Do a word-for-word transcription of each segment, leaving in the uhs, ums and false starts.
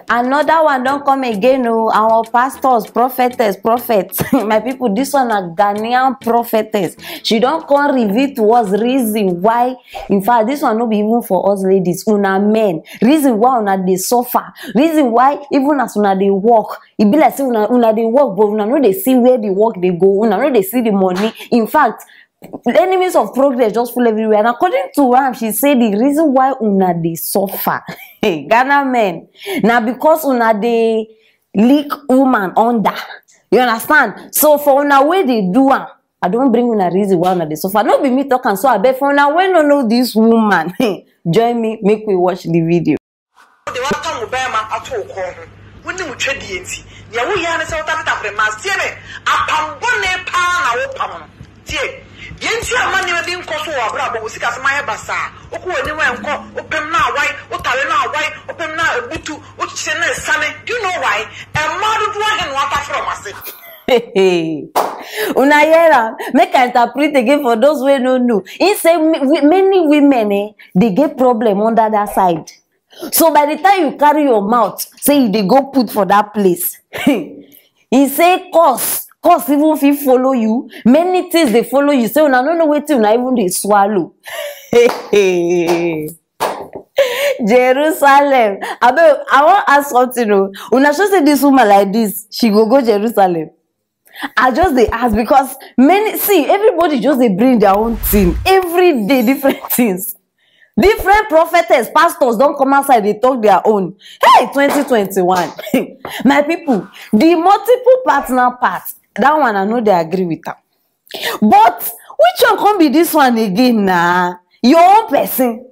Another one don come again o. Our pastors, prophetess, prophet. My people, this one na Ghanaian prophetess. She don come reveal to us reason why. In fact, this one no be even for us ladies. Una men, reason why una dey suffer. Reason why, even as una dey work, e be like say una una dey work, but una no dey see where the work dey go. Una no dey see the money. In fact, enemies of progress just full everywhere. And according to am, she say the reason why una dey suffer, Ghana men, na because una dey lick woman under. You understand? So for una wey dey do am, I don bring una reason why una dey suffer. No be me talk am, so abeg, for una wey no know this woman, join me, make we watch the video. De wata mo bɛrima ato wo kɔn ho. Wonim twɛdeɛ nti. Nea woyɛ ne sɛ wotatetaprɛ ma aseɛ ne apambɔne paa na wopam no. Tie, deɛ nti a ma nneɛma bi nkɔ so wɔ abrabɔ, wo sikasɛm ayɛ basaa, wokɔ w'anim a ɛnkɔ, wopem no awae, wotare no awae, wopem no a ɛbutu, wokyekyere no ɛsane. Do you know why? Mmaa dodoɔ ahe na wɔatafrɛ wɔn ase? Una hear am? Make I interpret again for those wey no know. He say many women, eh, dey get problem under that side. So by the time you carry your mouth say you dey go put for that place, he say cause cause even fit follow you. Many things dey follow you, say una no know wetin una even dey swallow. Jerusalem, abeg, I wan ask something o. Una sure say this woman like this, she go go Jerusalem? I just dey ask because many, see, everybody just dey bring their own thing every day, different things. Different prophetess, pastors don come outside dey talk their own. Hey, twenty twenty-one. My people, the multiple partner part, that one I no dey agree with am. But which one come be this one again na? Your own person.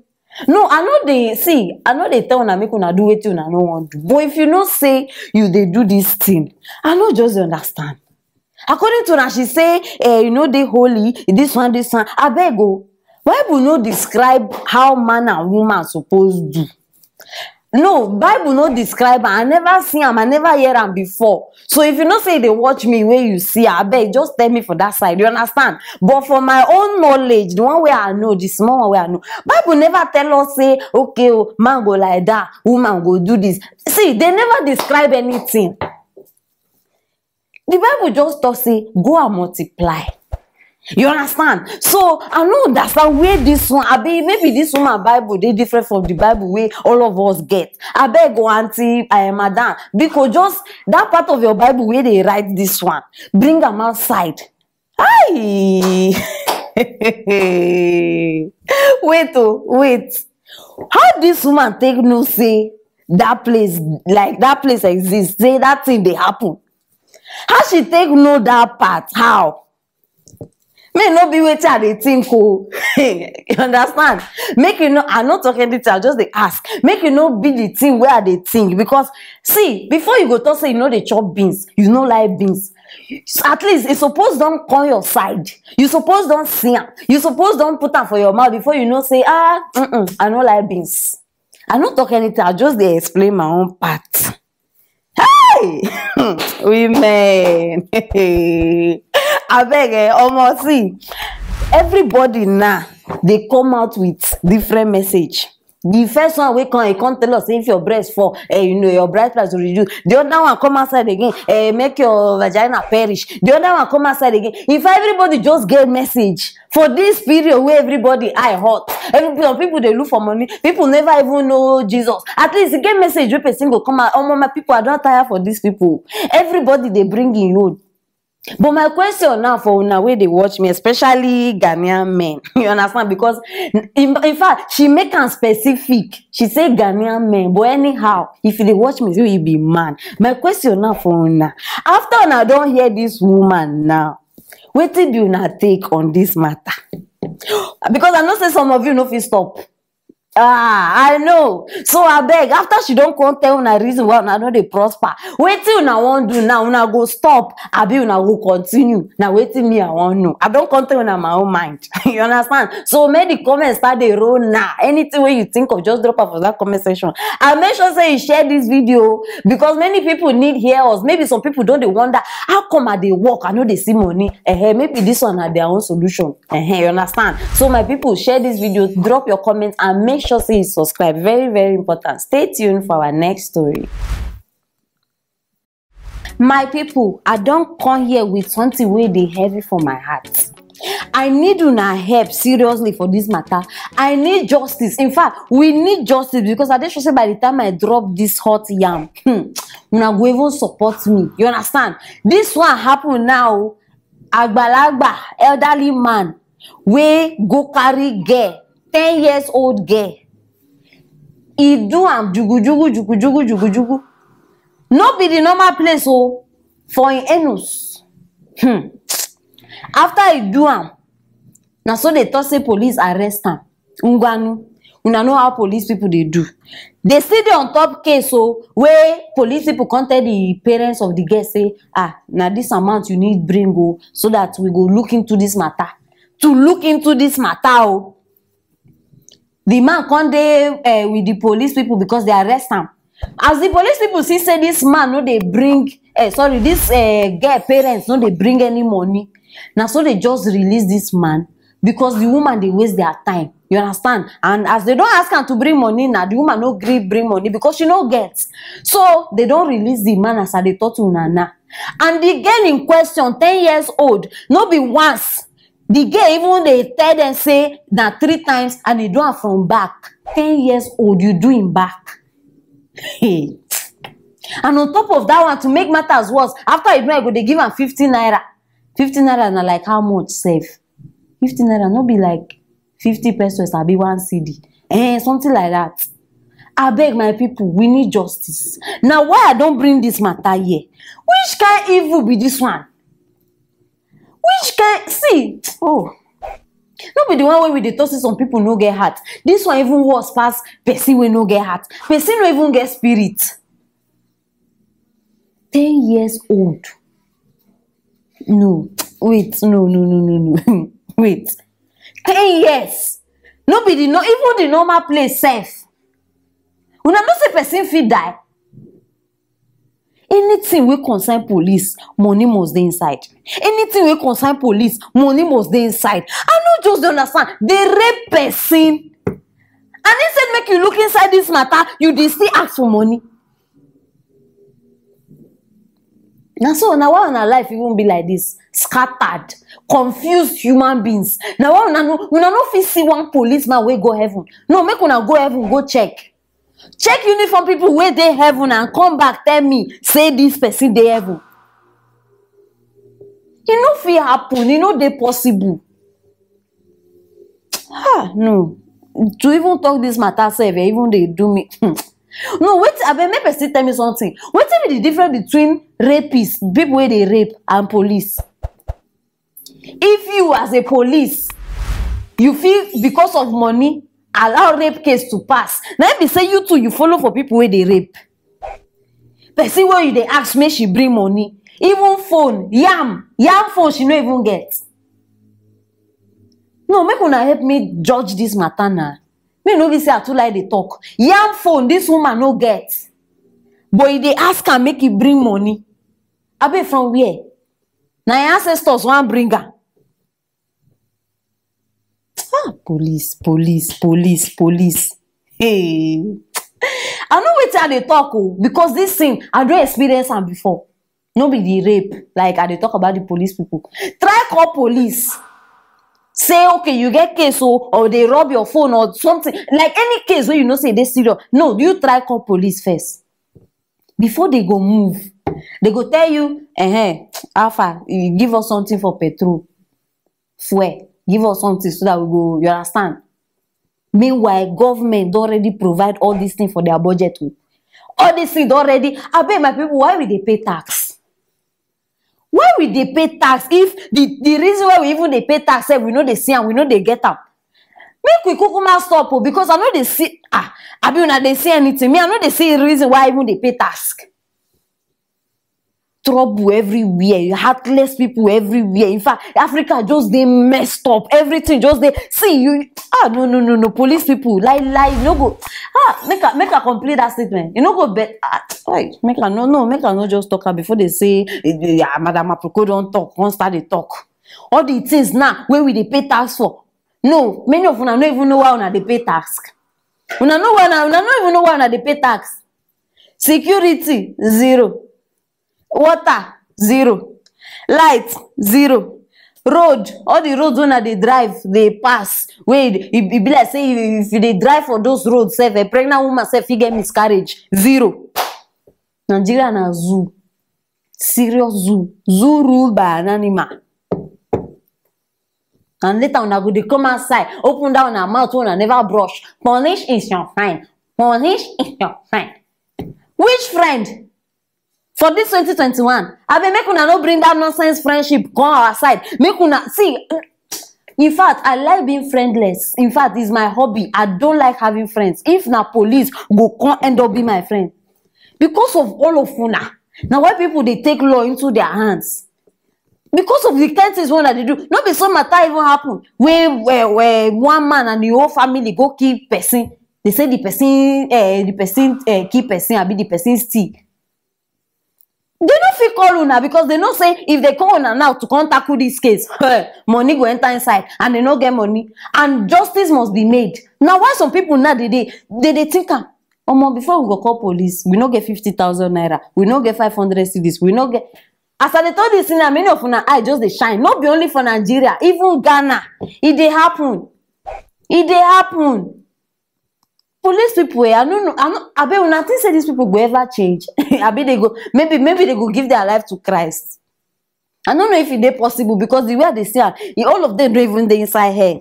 No, I no dey, see, I no dey tell una make una do wetin una no wan do. But if you know say you dey do this thing, I no just dey understand. According to una, she say, eh, you no dey holy, this one, this one. Abeg o, Bible no describe how man and woman suppose do. No, Bible no describe am. I never see am, I never hear am before. So if you know say you dey watch me, wey you see am, abeg, just tell me for that side. You understand? But for my own knowledge, the one wey I know, the small one wey I know, Bible never tell us say, okay o, man go lie down, woman go do this. See, they never describe anything. The Bible just talk say, go and multiply. You understand? So I no understand where this one, abi maybe this woman Bible dey different from the Bible wey all of us get. Abeg o, aunty, eh, madam, biko, just that part of your Bible wey dey write this one, bring am outside. Hi. Wait o, wait. How this woman take know say that place, like, that place exists, say that thing dey happen? How she take know that part? How? Me no be wetin I dey think o. You understand? Make you no, I no talk anything, I just dey ask. Make you no be the thing wey I dey think, because see, before you go talk say you no dey chop beans, you no like beans. At least e suppose don come your side. You suppose don see am. You suppose don put am for your mouth before you know say, ah, mm-mm, I no like beans. I no talk anything, I just dey explain my own part. Hey! Women. Abeg, eh, omo, see, everybody now dey come out with different message. The first one wey come, e come tell us say if your breast fall, eh, you know, your bright price will reduce. The other one come outside again, eh, make your vagina perish. The other one come outside again. If everybody just get message for this period where everybody eye hot, every, some people dey look for money, people never even know Jesus. At least e get message wey person go come out, omo, my people, I don tire for these people. Everybody dey bring im own. But my question now for una wey dey watch me, especially Ghanaian men, you understand? Because in, in fact, she make am specific. She say Ghanaian men, but anyhow, if you dey watch me, say you be man. My question now for una: after una don hear this woman now, wetin be una take on this matter? Because I know say some of you no fit stop. Ah, I know. So abeg, after she don come tell una reason why una no dey prosper, wetin una wan do now? Una go stop, abi una go continue? Na wetin me I wan know. I don come tell una my own mind. You understand? So make the comments start dey roll now. Anything wey you think of, just drop am for that comment section. And make sure say you share this video, because many people need hear us. Maybe some people don dey wonder, how come I dey work, I no dey see money? Eh, maybe this one na their own solution. Eh, you understand? So my people, share this video, drop your comments, and make sure say you subscribe. Very, very important. Stay tuned for our next story. My people, I don come here with something wey dey heavy for my heart. I need una help seriously for this matter. I need justice. In fact, we need justice, because I dey sure say by the time I drop this hot yam, hmm, una go even support me. You understand? This one happen now. Agbalagba, elderly man wey go carry girl, ten years old girl. E do am jugujugu, jugujugu, jugujugu. No be the normal place o, for im anus. Hmm. After e do am, na so dey talk say police arrest am. Ngwanu, una know how police people dey do. Dey still dey on top case o, wey police people come tell the parents of the girl say, "Ah, na this amount you need bring o, so that we go look into this matter." To look into this matter o. The man come dey, eh, with the police people because they arrest am. As the police people see say this man no dey bring, eh, sorry, this, eh, girl parents no dey bring any money, na so they just release this man, because the woman dey waste their time. You understand? And as they don ask am to bring money, na the woman no gree bring money because she no get. So they don release the man as I dey talk to una now. And the girl in question, ten years old, no be once the girl even dey tell them say na three times, and e do am from back. Ten years old, you do im back. Hey. And on top of that one, to make matters worse, after e do am, e go dey give am fifty naira. Fifty naira na like how much sef? Fifty naira no be like fifty pesos abi one cedi. Eh, something like that. Abeg, my people, we need justice. Na why I don bring this matter here. Which kind evil be this one? Which kind, see, oh, no be the one wey we dey talk say some people no get heart. This one even worse pass person wey no get heart. Person no even get spirit. Ten years old. No, wait, no, no, no, no, no. Wait. Ten years. No be the no, even the normal place sef. Una know say person fit die? Anything wey concern police, money must dey inside. Anything wey concern police, money must dey inside. I no just dey understand. Dey rape person. And instead make you look inside this matter, you dey still ask for money. Na so, na why una life even be like this, scattered, confused human beings. Na why una no, una no fit see one policeman wey go heaven. No, make una go heaven, go check. Check uniform people wey dey heaven and come back tell me say this person dey heaven. E no fit happen, e no dey possible. Ah, no. To even talk this matter sef, e even dey do me. Hmm. No, wait, abeg, make person tell me something. Wetin be the difference between rapists, people wey dey rape, and police? If you, as a police, you fit, because of money, allow rape case to pass, na im be say you too, you follow for people wey dey rape. Person wey you dey ask make she bring money, even phone, yam, yam phone she no even get. No, make una help me judge this matter na. Me no be say I too like dey talk. Yam phone this woman no get, but e dey ask am make e bring money. Abeg, from where? Na im ancestors wan bring am. Ah, police, police, police, police. Hey. I know wetin I dey talk o, because this thing, I don experience am before. No be the rape, like, I dey talk about the police people. Try call police. Say, okay, you get case o, or they rob your phone or something. Like, any case wey you know say e dey serious. No, you try call police first. Before they go move, they go tell you, "Eh, how far? You give us something for petrol, fuel, give us something so that we go," you understand? Meanwhile, government don already provide all these things for their budget o. All these things don already. Abeg, my people, why we dey pay tax? Why we dey pay tax if the, the reason why we even dey pay tax sef, we no dey see am, we no dey get am? Make we kukuma stop o, because I no dey see, ah, abi una dey see anything? Me, I no dey see reason why I even dey pay tax. Trouble everywhere, heartless people everywhere. In fact, Africa just dey messed up. Everything just dey, see you. Ah, no, no, no, no. Police people, lie, lie, no go. Ah, make I, make I complete that statement. You no go bet. Ah, right. Make I no, no, make I no just talk am before they say, eh, eh, ah, Madam Aproko don talk, come start dey talk. All the things now wey we dey pay tax for. No, many of una no even know why una dey pay tax. Una know why una, una no even know why una dey pay tax. Security, zero. Water, zero. Light, zero. Road, all the roads wey una dey drive, dey pass, wey e, e be like say if, if you dey drive for those roads sef, a pregnant woman sef fit get miscarriage. Zero. Nigeria na zoo. Serious zoo. Zoo ruled by an animal. And later una go dey come outside, open that una mouth wey una never brush. Police is your friend. Police is your friend. Which friend? For this twenty twenty-one, abeg, make una no bring that nonsense friendship come our side. Make una see. In fact, I like being friendless. In fact, it's my hobby. I don't like having friends. If na police go come end up be my friend, because of all of una, na why people dey take law into their hands. Because of the kind things wey una dey do. No be so matter even happen wey, where, where one man and the whole family go kill person. They say the person, eh, the person, eh, kill person, abi the person steal. They no fit call una, because they know say if they call una now to come tackle this case, eh, money go enter inside and they no get money, and justice must be made. Na why some people now dey dey dey dey think am, omo, before we go call police, we no get fifty thousand naira, we no get five hundred cedis, we no get. As I dey talk this thing now, many of una eye just dey shine. No be only for Nigeria, even Ghana, e dey happen. E dey happen. Police people, eh, I no know. I no, abeg, una think say these people go ever change? Abi they go, maybe, maybe they go give their life to Christ. I no know if e dey possible, because the way I dey see am, e, all of them no even dey inside here.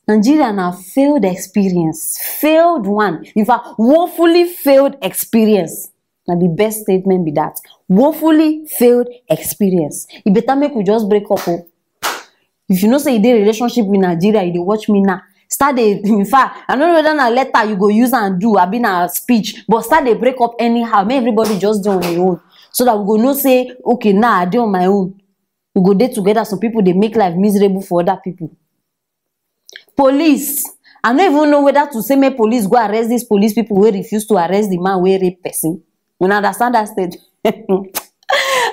Nigeria na failed experience, failed one. In fact, woefully failed experience. Na the best statement be that. Woefully failed experience. E better make we just break up o. If you know say you dey relationship with Nigeria, you dey watch me now, start dey, in fact, I no know whether na letter you go use and do, abi na speech, but start dey break up anyhow. Make everybody just dey on their own, so that we go know say, okay, now I dey on my own. We go dey together. Some people dey make life miserable for other people. Police, I no even know whether to say make police go arrest these police people wey refuse to arrest the man wey rape person. Una understand that state?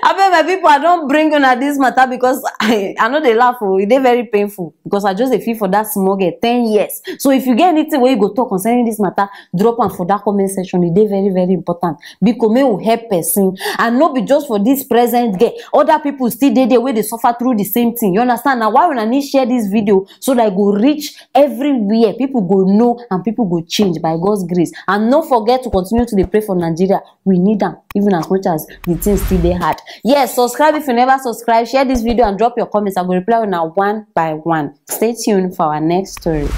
Abeg, my people, I don bring una this matter because I, I no dey laugh o. E dey very painful because I just dey feel for that small girl, ten years. So if you get anything wey you go talk concerning this matter, drop am for that comment section. E dey very, very important. Biko, make we help person. And no be just for this present girl. Other people still dey there wey dey suffer through the same thing. You understand? Na why una need share this video, so that e go reach everywhere. People go know and people go change by God's grace. And no forget to continue to dey pray for Nigeria. We need am, even as much as the thing still dey hard. Yes, subscribe if you never subscribe. Share this video and drop your comments. I go reply una one by one. Stay tuned for our next story.